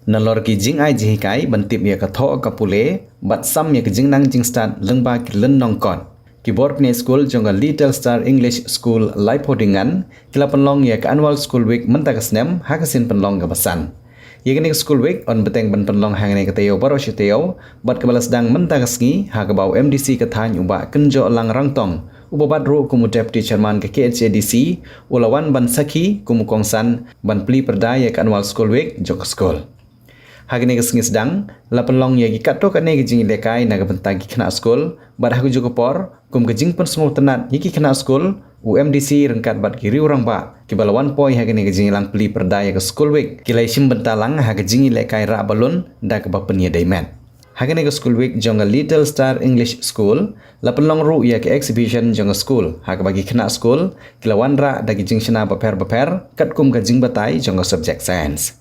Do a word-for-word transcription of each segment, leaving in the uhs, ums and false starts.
Nalor ki jingai jinghikai ban tip ïa ka thoh ka pule bad sam ïa ka jingnang jingstad lyngba ki lynnong kot, ki bor pynïaid skul jong ka Little Star English School Laiphaw Dingan ki la pynlong ïa ka Annual School Week mynta ka snem ha ka sien pynlong kaba san. Ïa kane ka School Week yn bteng ban pynlong hangne ka taïew baroh shi taïew bad kaba la sdang mynta ka sngi ha kaba u M D C ka thaiñ u Bah Kynjohlang Rangtong, uba bat ruh kum u Deputy Chairman ka K H A D C, u la wan ban sakhi kum u kongsan ban plie pyrda ïa ka Annual School Week jong ka skul. Ha kane ka sngi sdang la pynlong ïa ki katto katne ki jingïalehkai na ka bynta ki khynnah skul bad ha kajuh ka por kum ka jingpynsngewtynnad ïa ki khynnah skul, u M D C ryngkat bad ki riew rangbah kiba la wan poi ha kane ka jingïalang plie pyrda ïa ka School Week ki la ïashim bynta lang ha ka jingïalehkai rah balloon da kaba pynïadei met. Ha kane ka School Week jong ka Little Star English School la pynlong ruh ïa ka exhibition jong ka skul ha kaba ki khynnah skul ki la wanrah da ki jingshna bapher bapher katkum ka jingbatai jong ka subject science.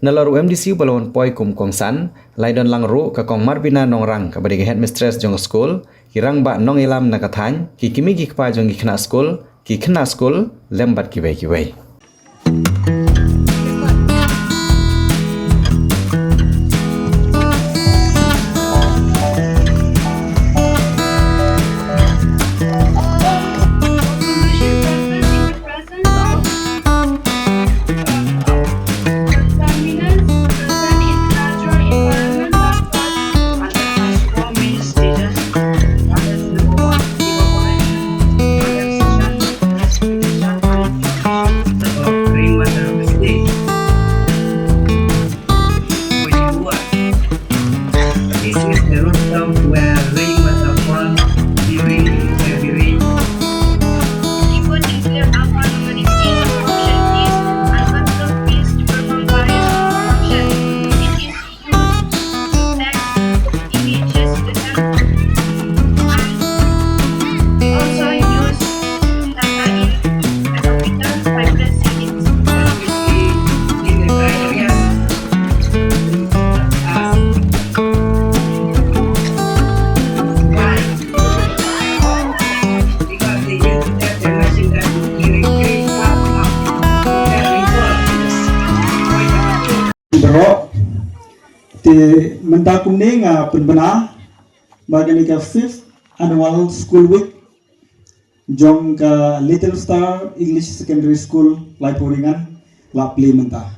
Nalor u M D C uba la wan poi kum kongsan, la ïadon lang ruh ka Kong Marbina Nongrang kaba dei ka headmistress jong ka skul, ki rangbah nongïalam na ka thaiñ, ki kmie ki kpa jong ki khynnah skul, ki khynnah skul lem bad kiwei kiwei. Presence of contaminants present in natural environment are caused under the four main stages. That is number one, evaporation, condensation, precipitation, and rainwater stage. This is the rooftop where rainwater falls during heavy rain. People declare alphanumeric case of function is an unproved case to perform various function. It is used to text, images, et cetera. And also use data in the computer by pressing it. Baroh, te mynta kumne nga pynbna ba kane ka fifth annual school week jong ka Little Star English Secondary School Laiphaw Dingan la plie mynta.